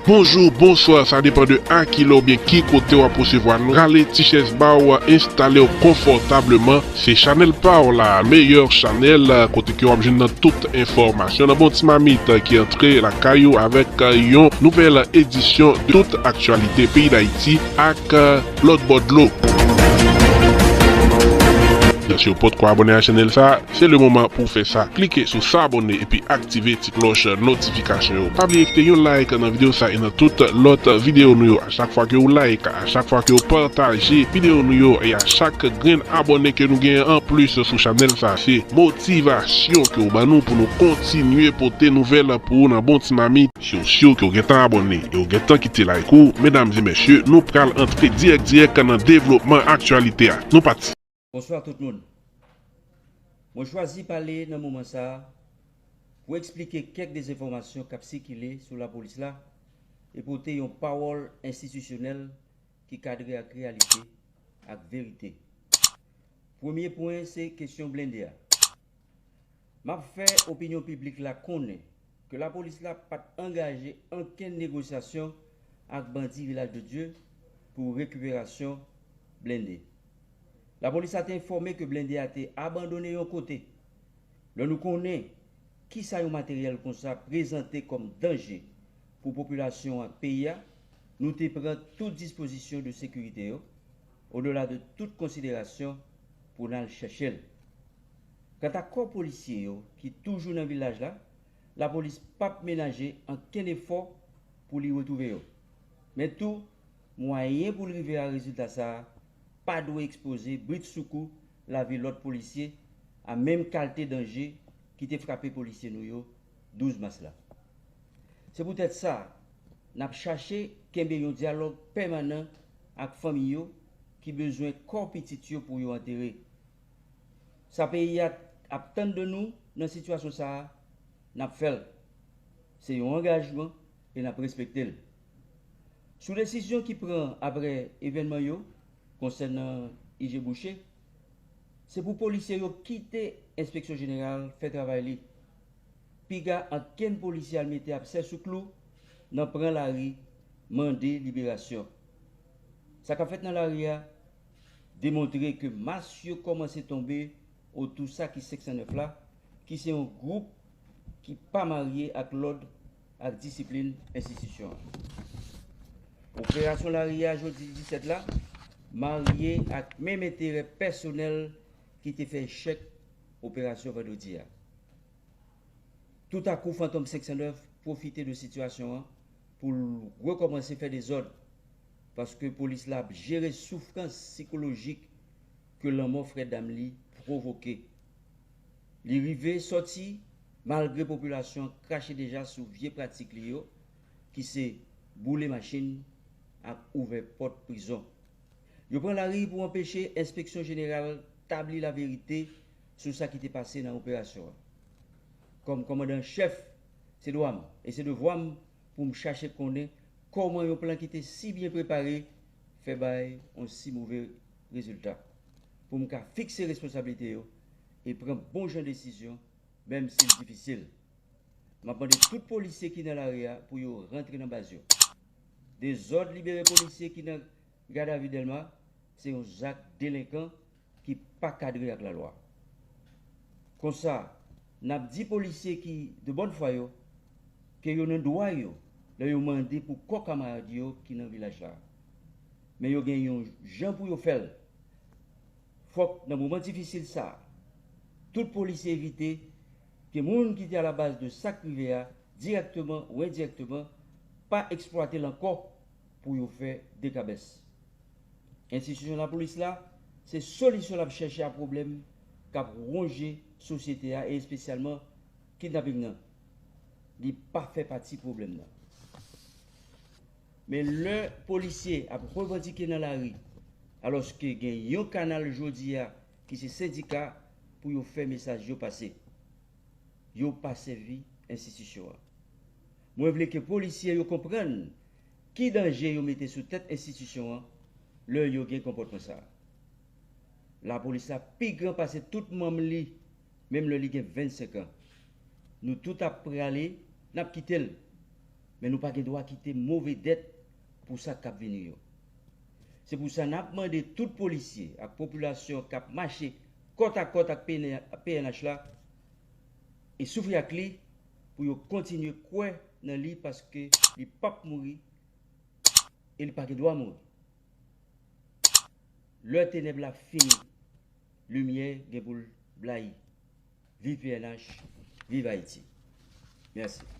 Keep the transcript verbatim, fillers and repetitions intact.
Bonjou, bonswa, sa depann de a ki lè oubyen ki kote w ap resevwa nou. Rale ti chèz ba w, enstale w konfòtableman. Se chanèl pa w la, meyè chanèl, kote ke w ap jwenn nan tout enfòmasyon nan bon ti mamit ki antre lakay ou avèk yon nouvèl edisyon de tout aktyalite peyi Dayiti ak lòt bò dlo. Si w potko abòne a chanèl sa, se le moman pou w fè sa. Klike sou s'abonner epi aktive ti klòch notifikasyon yo. Pa bliye kite yon like nan videyo sa e nan tout lòt videyo nou yo. A chak fwa ke w like, a chak fwa ke w pataje videyo nou yo, e a chak grenn abòne ke nou genyen anplis sou chanèl sa, se motivasyon ke w ban nou pou nou kontinye pote nouvèl pou ou nan bon ti mamit. Si w si ke w gentan abòne e w gentan kite like ou, medam e mesye, nou pral antre dirèk dirèk nan devlopman aktyalite a. Nou pati. Bonswa tout moun. Mwen chwazi pale nan moman sa a pou eksplike kèk dezenfòmasyon k ap sikile sou lapolis la e pote yon pawòl enstitisyonèl ki kadre ak reyalite ak verite. Premye pwen se kesyon blende a. M ap fè opinyon piblik la konnen ke lapolis la pa t angaje ankenn negosyasyon ak bandi Vilaj de Dye pou rekiperasyon blende. Lapolis la te enfòme ke blende a te abandone yon kote. Lè nou konnen kisa yon materyèl konsa prezante kòm danje pou popilasyon ak peyi a, nou te pran tout dispozisyon de sekirite yo, odela de tout konsiderasyon, pou n al chèche l. Kanta kò polisye yo ki toujou nan vilaj la, lapolis p ap menaje ankenn efò pou li retwouve yo. Men tou, mwayen pou l rive a rezilta sa a pa dwe ekspoze britsoukou lavi lòt polisye a menm kalte danje ki te frape polisye nou yo douz mas la. Se poutèt sa, n ap chache kenbe yon dyalòg pèmanan ak fanmi yo ki bezwen kò pitit yo pou yo antere. Sa peyi a ap tann de nou nan sitiyasyon sa a, n ap fè l. Se yon angajman e n ap respekte l. Sou desizyon ki pran apre evènman yo konsènan I G Boucher, se pou polisye yo kite Enspeksyon Jeneral fè travay li. Piga ankenn polisye al mete absè sou klou nan pran lari mande liberasyon. Sa k ap fèt nan lari a demontre ke mas yo kòmanse tonbe otou sa ki senk san nèf la, ki se yon gwoup ki pa marye ak lòd ak disiplin enstitisyon an. Operasyon lari a jodi disèt la marye ak menm enterè pèsonèl ki te fè echèk operasyon vandredi a. Toutakou, Fantom senk san nèf pwofite de sitiyasyon an pou l rekòmanse fè dezòd, paske polis la ap jere soufrans sikolojik ke lanmò frè dam li pwovoke. Li rive sòti malgre popilasyon an krache deja sou vye pratik li yo, ki se boule machin ak ouvè pòt prizon. Yo pran lari pou anpeche Enspeksyon Jeneral tabli laverite sou sa ki te pase nan operasyon an. Kòm kòmandan an chèf, se dwa m e se devwa m pou m chache konnen kòman yon plan ki te si byen prepare fè bay yon si move rezilta, pou m ka fikse responsablite yo e pran bon jan desizyon, menm si l difisil. M ap mande tout polisye ki nan lari a pou yo rantre nan baz yo. Dezòd libere polisye ki nan gadavi Dèlma se yon zak delenkan ki pa kadre ak lalwa. Konsa, n ap di polisye ki de bòn fwa yo ke yo nan dwa yo lè yo mande pou kò kamarad yo ki nan vilaj la. Men yo gen yon jan pou yo fè l. Fòk nan moman difisil sa a, tout polisye evite ke moun ki te alabaz de sa k rive a, dirèkteman ou endirèkteman, pa eksplwate l ankò pou yo fè dekabès. Enstitisyon lapolis la, se solisyon l ap chèche a pwoblèm k ap wonje sosyete a e espesyalman kidnaping nan. Li pa fè pati pwoblèm nan. Men lè polisye ap revandike nan lari, alòske gen yon kanal jodi a ki se sendika pou yo fè mesaj yo pase. Yo pa sèvi enstitisyon an. Mwen vle ke polisye yo konprann ki danje yo mete sou tèt enstitisyon an lè yo gen konpòtman sa a. Lapolis la pi gran pase tout manm li, menm lè li gen vennsenk an. Nou tout ap prale, n ap kite l. Men nou pa gen dwa kite move dèt pou sa k ap vini yo. Se pou sa n ap mande tout polisye ak popilasyon k ap mache kòtakòt ak P N H la e soufri ak li pou yo kontinye kwè nan li, paske li p ap mouri e li pa gen dwa mouri. Lè tenèb la fini, limyè gen pou l blayi. Viv P N H, viv Ayiti. Mèsi.